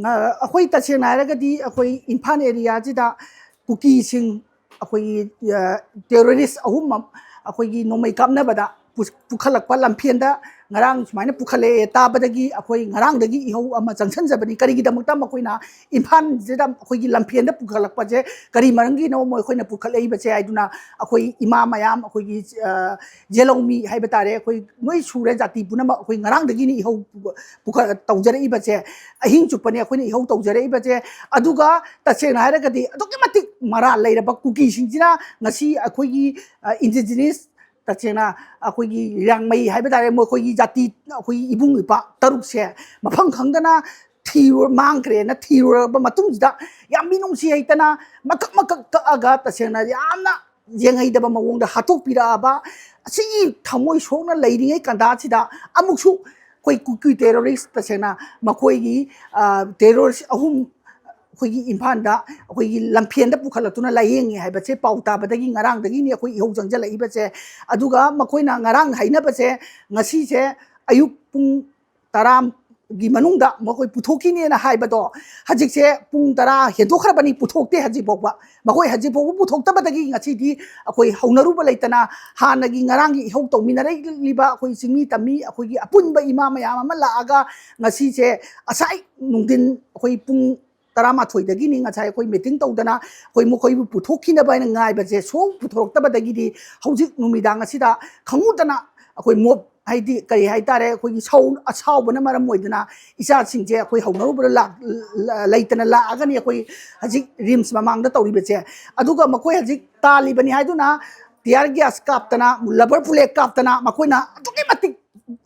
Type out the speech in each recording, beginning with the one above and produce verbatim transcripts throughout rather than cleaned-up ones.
ꯑꯩꯈꯣꯏ ꯇꯁꯦꯡꯅ ꯍꯥꯏꯔꯒꯗꯤ ꯑꯩꯈꯣꯏ ꯏꯝꯐꯥꯜ ꯑꯦꯔꯤꯌꯥꯁꯤꯗ ꯀꯨꯀꯤꯁꯤꯡ ꯑꯩꯈꯣꯏꯒꯤ ꯇꯦꯔꯣꯔꯤꯁ ꯑꯍꯨꯝ ꯑꯃ ꯑꯩꯈꯣꯏꯒꯤ ꯅꯣꯡꯃꯩ ꯀꯥꯞꯅꯕꯗ ꯄꯨ- ꯄꯨꯈꯠꯂꯛꯄ ꯂꯝꯐꯦꯟꯗ ꯉꯔꯥꯡ ꯁꯨꯃꯥꯏꯅ ꯄꯨꯈꯠꯂꯛꯑꯦ ꯇꯥꯕꯗꯒꯤ ꯑꯩꯈꯣꯏ ꯉꯔꯥꯡꯗꯒꯤ ꯏꯍꯧ ꯑꯃ ꯆꯪꯁꯤꯟꯖꯕꯅꯤ꯫ ꯀꯔꯤꯒꯤꯗꯃꯛꯇ ꯃꯈꯣꯏꯅ ꯏꯝꯐꯥꯜꯁꯤꯗ ꯑꯩꯈꯣꯏꯒꯤ ꯂꯝꯐꯦꯟꯗ ꯄꯨꯈꯠꯂꯛꯄꯁꯦ ꯀꯔꯤ ꯃꯔꯝꯒꯤꯅꯣ ꯃꯈꯣꯏꯅ ꯄꯨꯈꯠꯂꯛꯏꯕꯁꯦ ꯍꯥꯏꯗꯨꯅ ꯑꯩꯈꯣꯏ ꯏꯃꯥ ꯃꯌꯥꯝ ꯑꯩꯈꯣꯏꯒꯤ ꯌꯦꯜꯍꯧꯃꯤ ꯍꯥꯏꯕ ꯇꯥꯔꯦ, ꯑꯩꯈꯣꯏ ꯂꯣꯏ ꯁꯨꯔꯦ ꯖꯥꯇꯤ ꯄꯨꯝꯅꯃꯛ꯫ ꯑꯩꯈꯣꯏ ꯉꯔꯥꯡꯗꯒꯤꯅꯤ ꯏꯍꯧ ꯄꯨꯈꯠ ꯇꯧꯖꯔꯛꯏꯕꯁꯦ꯫ ꯑꯍꯤꯡ ꯆꯨꯞꯄꯅꯤ ꯑꯩꯈꯣꯏꯅ ꯏꯍꯧ ꯇꯧꯖꯔꯛꯏꯕꯁꯦ꯫ ꯑꯗꯨꯒ ꯇꯁꯦꯡꯅ ꯍꯥꯏꯔꯒꯗꯤ ꯑꯗꯨꯛꯀꯤ ꯃꯇꯤꯛ ꯃꯔꯥꯜ ꯂꯩꯔꯕ ꯀꯨꯀꯤꯁꯤꯡꯁꯤꯅ ꯉꯁꯤ ꯑꯩꯈꯣꯏꯒꯤ ꯏꯟꯗꯤꯖꯤꯅꯁ, ꯇꯁꯦꯡꯅ ꯑꯩꯈꯣꯏꯒꯤ ꯂꯤꯌꯥꯡꯃꯩ ꯍꯥꯏꯕ ꯇꯥꯔꯦ, ꯃꯈꯣꯏꯒꯤ ꯖꯥꯇꯤ, ꯑꯩꯈꯣꯏꯒꯤ ꯏꯕꯨꯡ ꯏꯄ꯭ꯋꯥ ꯇꯔꯨꯛꯁꯦ ꯃꯐꯝ ꯈꯪꯗꯅ ꯊꯤꯔꯨ ꯃꯥꯡꯈ꯭ꯔꯦꯅ ꯊꯤꯔꯨꯔꯕ ꯃꯇꯨꯡꯁꯤꯗ ꯌꯥꯝ ꯃꯤꯅꯨꯡꯁꯤ ꯍꯩꯇꯅ ꯃꯀꯛ ꯃꯀꯛ ꯀꯛꯑꯒ ꯇꯁꯦꯡꯅ ꯌꯥꯝꯅ ꯌꯦꯡꯍꯩꯗꯕ ꯃꯑꯣꯡꯗ ꯍꯥꯠꯇꯣꯛꯄꯤꯔꯛꯑꯕ ꯑꯁꯤꯒꯤ ꯊꯃꯣꯏ ꯁꯣꯛꯅ ꯂꯩꯔꯤꯉꯩ ꯀꯟꯗꯥꯁꯤꯗ ꯑꯃꯨꯛꯁꯨ ꯑꯩꯈꯣꯏ ꯀꯨꯀꯤ ꯇꯦꯔꯣꯔꯤꯁ ꯇꯁꯦꯡꯅ ꯃꯈꯣꯏꯒꯤ ꯇꯦꯔꯣꯔꯤꯁ ꯑꯍꯨꯝ ꯑꯩꯈꯣꯏꯒꯤ ꯏꯝꯐꯥꯜꯗ ꯑꯩꯈꯣꯏꯒꯤ ꯂꯝꯐꯦꯟꯗ ꯄꯨꯈꯠꯂꯛꯇꯨꯅ ꯂꯥꯏꯌꯦꯡꯉꯤ ꯍꯥꯏꯕꯁꯦ ꯄꯥꯎ ꯇꯥꯕꯗꯒꯤ ꯉꯔꯥꯡꯗꯒꯤꯅꯤ ꯑꯩꯈꯣꯏ ꯏꯍꯧ ꯆꯪꯁꯤꯜꯂꯛꯏꯕꯁꯦ꯫ ꯑꯗꯨꯒ ꯃꯈꯣꯏꯅ ꯉꯔꯥꯡ ꯍꯥꯏꯅꯕꯁꯦ ꯉꯁꯤꯁꯦ ꯑꯌꯨꯛ ꯄꯨꯡ ꯇꯔꯥꯒꯤ ꯃꯅꯨꯡꯗ ꯃꯈꯣꯏ ꯄꯨꯊꯣꯛꯈꯤꯅꯦꯅ ꯍꯥꯏꯕꯗꯣ ꯍꯧꯖꯤꯛꯁꯦ ꯄꯨꯡ ꯇꯔꯥ ꯍꯦꯟꯗꯣꯛꯈ꯭ꯔꯕꯅꯤ, ꯄꯨꯊꯣꯛꯇꯦ ꯍꯧꯖꯤꯛ ꯐꯥꯎꯕ꯫ ꯃꯈꯣꯏ ꯍꯧꯖꯤꯛ ꯐꯥꯎꯕ ꯄꯨꯊꯣꯛꯇꯕꯗꯒꯤ ꯉꯁꯤꯗꯤ ꯑꯩꯈꯣꯏ ꯍꯧꯅꯔꯨꯕ ꯂꯩꯇꯅ ꯍꯥꯟꯅꯒꯤ ꯉꯔꯥꯡꯒꯤ ꯏꯍꯧ ꯇꯧꯃꯤꯟꯅꯔꯛꯂꯤꯕ ꯑꯩꯈꯣꯏ ꯆꯤꯡꯃꯤ ꯇꯝꯃꯤ ꯑꯩꯈꯣꯏꯒꯤ ꯑꯄꯨꯟꯕ ꯏꯃꯥ ꯃꯌꯥꯝ ꯑꯃ ꯂꯥꯛꯑꯒ ꯉꯁꯤꯁꯦ ꯉꯁꯥꯏ ꯅꯨꯡꯊꯤꯟ ꯑꯩꯈꯣꯏ ꯄꯨꯡ ꯇꯔꯥꯃꯥꯊꯣꯏꯗꯒꯤꯅꯤ ꯉꯁꯥꯏ ꯑꯩꯈꯣꯏ ꯃꯤꯇꯤꯡ ꯇꯧꯗꯅ ꯑꯩꯈꯣꯏ ꯃꯈꯣꯏꯕꯨ ꯄꯨꯊꯣꯛꯈꯤꯅꯕ ꯍꯥꯏꯅ ꯉꯥꯏꯕꯁꯦ ꯁꯨꯡ ꯄꯨꯊꯣꯔꯛꯇꯕꯗꯒꯤꯗꯤ ꯍꯧꯖꯤꯛ ꯅꯨꯃꯤꯗꯥꯡ ꯑꯁꯤꯗ ꯈꯪꯍꯧꯗꯅ ꯑꯩꯈꯣꯏ ꯃꯣꯞ ꯍꯥꯏꯗꯤ ꯀꯔꯤ ꯍꯥꯏꯇꯥꯔꯦ, ꯑꯩꯈꯣꯏꯒꯤ ꯁꯧ ꯑꯁꯥꯎꯕꯅ ꯃꯔꯝ ꯑꯣꯏꯗꯅ ꯏꯆꯥꯁꯤꯡꯁꯦ ꯑꯩꯈꯣꯏ ꯍꯧꯅꯔꯨꯕꯗ ꯂꯥꯛ-, ꯂ-, ꯂꯩꯇꯅ ꯂꯥꯛꯑꯒꯅꯤ ꯑꯩꯈꯣꯏ ꯍꯧꯖꯤꯛ ꯔꯤꯝꯁ ꯃꯃꯥꯡꯗ ꯇꯧꯔꯤꯕꯁꯦ꯫ ꯑꯗꯨꯒ ꯃꯈꯣꯏ ꯍꯧꯖꯤꯛ ꯇꯥꯜꯂꯤꯕꯅꯤ ꯍꯥꯏꯗꯨꯅ ꯇꯤꯌꯥꯔ ꯒ꯭ꯌꯥꯁ ꯀꯥꯞꯇꯅ, ꯂꯕꯔ ꯕꯨꯂꯦꯠ ꯀꯥꯞꯇꯅ ꯃꯈꯣꯏꯅ ꯑꯗꯨꯛꯀꯤ ꯃꯇꯤꯛ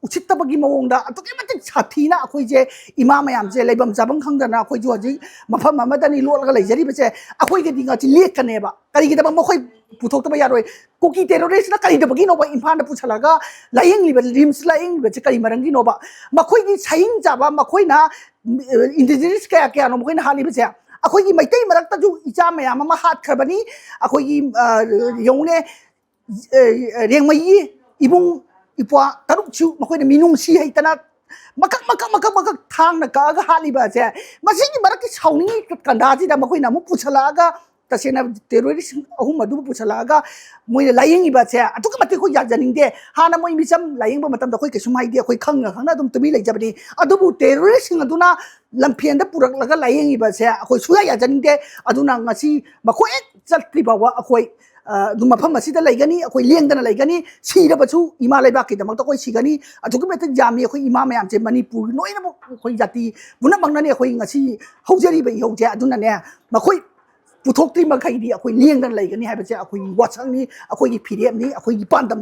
ꯎꯁꯤꯠꯇꯕꯒꯤ ꯃꯑꯣꯡꯗ ꯑꯗꯨꯛꯀꯤ ꯃꯇꯤꯛ ꯁꯥꯊꯤꯅ ꯑꯩꯈꯣꯏꯁꯦ ꯏꯃꯥ ꯃꯌꯥꯝꯁꯦ ꯂꯩꯐꯝ ꯆꯥꯐꯝ ꯈꯪꯗꯅ ꯑꯩꯈꯣꯏꯁꯨ ꯍꯧꯖꯤꯛ ꯃꯐꯝ ꯑꯃꯗꯅꯤ ꯂꯣꯠꯂꯒ ꯂꯩꯖꯔꯤꯕꯁꯦ꯫ ꯑꯩꯈꯣꯏꯒꯗꯤ ꯉꯁꯤ ꯂꯦꯛꯀꯅꯦꯕ꯫ ꯀꯔꯤꯒꯤꯗꯃꯛ ꯃꯈꯣꯏ ꯄꯨꯊꯣꯛꯇꯕ ꯌꯥꯔꯣꯏ? ꯀꯨꯀꯤ ꯇꯦꯔꯣꯔꯤꯁꯅ ꯀꯔꯤꯗꯕꯒꯤꯅꯣꯕ ꯏꯝꯐꯥꯜꯗ ꯄꯨꯁꯜꯂꯒ ꯂꯥꯏꯌꯦꯡꯂꯤꯕ, ꯔꯤꯝꯁ ꯂꯥꯏꯌꯦꯡꯂꯤꯕꯁꯦ ꯀꯔꯤ ꯃꯔꯝꯒꯤꯅꯣꯕ? ꯃꯈꯣꯏꯒꯤ ꯁꯍꯤꯡ ꯆꯥꯕ, ꯃꯈꯣꯏꯅ ꯏꯟꯗꯤꯖꯤꯅꯁ ꯀꯌꯥ ꯀꯌꯥꯅꯣ ꯃꯈꯣꯏꯅ ꯍꯥꯠꯂꯤꯕꯁꯦ꯫ ꯑꯩꯈꯣꯏꯒꯤ ꯃꯩꯇꯩ ꯃꯔꯛꯇꯁꯨ ꯏꯆꯥ ꯃꯌꯥꯝ ꯑꯃ ꯍꯥꯠꯈ꯭ꯔꯕꯅꯤ꯫ ꯑꯩꯈꯣꯏꯒꯤ, ꯑ, ꯌꯦꯡꯉꯨꯅꯦ, ꯑ, ꯔꯦꯡꯃꯩꯒꯤ ꯏꯕꯨꯡ ꯏꯄ꯭ꯋꯥ ꯇꯔꯨꯛꯁꯨ ꯃꯈꯣꯏꯅ ꯃꯤꯅꯨꯡꯁꯤ ꯍꯩꯇꯅ ꯃꯀꯛ ꯃꯀꯛ ꯃꯀꯛ ꯃꯀꯛ ꯊꯥꯡꯅ ꯀꯛꯑꯒ ꯍꯥꯠꯂꯤꯕ ꯑꯁꯦ, ꯃꯁꯤꯒꯤ ꯃꯔꯛꯀꯤ ꯁꯥꯎꯅꯤꯡꯉꯤ ꯀꯟꯗꯥꯁꯤꯗ ꯃꯈꯣꯏꯅ ꯑꯃꯨꯛ ꯄꯨꯁꯜꯂꯛꯑꯒ, ꯇꯁꯦꯡꯅ ꯇꯦꯔꯣꯔꯤꯁ ꯑꯍꯨꯝ ꯑꯗꯨꯕꯨ ꯄꯨꯁꯜꯂꯛꯑꯒ ꯃꯣꯏꯅ ꯂꯥꯏꯌꯦꯡꯉꯤꯕꯁꯦ ꯑꯗꯨꯛꯀꯤ ꯃꯇꯤꯛ ꯑꯩꯈꯣꯏ ꯌꯥꯖꯅꯤꯡꯗꯦ꯫ ꯍꯥꯟꯅ ꯃꯣꯏ ꯃꯤꯆꯝ ꯂꯥꯏꯌꯦꯡꯕ ꯃꯇꯝꯗ ꯑꯩꯈꯣꯏ ꯀꯩꯁꯨꯝ ꯍꯥꯏꯗꯦ, ꯑꯩꯈꯣꯏ ꯈꯪꯅ ꯈꯪꯅ ꯑꯗꯨꯝ ꯇꯨꯃꯤꯟ ꯂꯩꯖꯕꯅꯤ꯫ ꯑꯗꯨꯕꯨ ꯇꯦꯔꯣꯔꯤꯁꯁꯤꯡ ꯑꯗꯨꯅ ꯂꯝꯐꯦꯟꯗ ꯄꯨꯔꯛꯂꯒ ꯂꯥꯏꯌꯦꯡꯉꯤꯕꯁꯦ ꯑꯩꯈꯣꯏ ꯁꯨꯡꯌꯥ ꯌꯥꯖꯅꯤꯡꯗꯦ꯫ ꯑꯗꯨꯅ ꯉꯁꯤ ꯃꯈꯣꯏ ꯍꯦꯛ ꯆꯠꯇ꯭ꯔꯤ ꯐꯥꯎꯕ ꯑꯩꯈꯣꯏ, ꯑ, ꯑꯗꯨꯝ ꯃꯐꯝ ꯑꯁꯤꯗ ꯂꯩꯒꯅꯤ, ꯑꯩꯈꯣꯏ ꯂꯦꯡꯗꯅ ꯂꯩꯒꯅꯤ꯫ ꯁꯤꯔꯕꯁꯨ ꯏꯃꯥ ꯂꯩꯕꯥꯛꯀꯤꯗꯃꯛꯇ ꯑꯩꯈꯣꯏ ꯁꯤꯒꯅꯤ꯫ ꯑꯗꯨꯛꯀꯤ ꯃꯇꯤꯛ ꯌꯥꯝꯃꯤ ꯑꯩꯈꯣꯏ ꯏꯃꯥ ꯃꯌꯥꯝꯁꯦ, ꯃꯅꯤꯄꯨꯔ ꯂꯣꯏꯅꯃꯛ ꯑꯩꯈꯣꯏ ꯖꯥꯇꯤ ꯄꯨꯝꯅꯃꯛꯅꯅꯦ ꯑꯩꯈꯣꯏ ꯉꯁꯤ ꯍꯧꯖꯔꯤꯕ ꯏꯍꯧꯁꯦ꯫ ꯑꯗꯨꯅꯅꯦ, ꯃꯈꯣꯏ ꯄꯨꯊꯣꯛꯇ꯭ꯔꯤ ꯃꯈꯩꯗꯤ ꯑꯩꯈꯣꯏ ꯂꯦꯡꯗꯅ ꯂꯩꯒꯅꯤ ꯍꯥꯏꯕꯁꯦ ꯑꯩꯈꯣꯏꯒꯤ ꯋꯥꯁꯛꯅꯤ, ꯑꯩꯈꯣꯏꯒꯤ ꯐꯤꯔꯦꯞꯅꯤ, ꯑꯩꯈꯣꯏꯒꯤ ꯄꯥꯟꯗꯝꯅꯤ꯫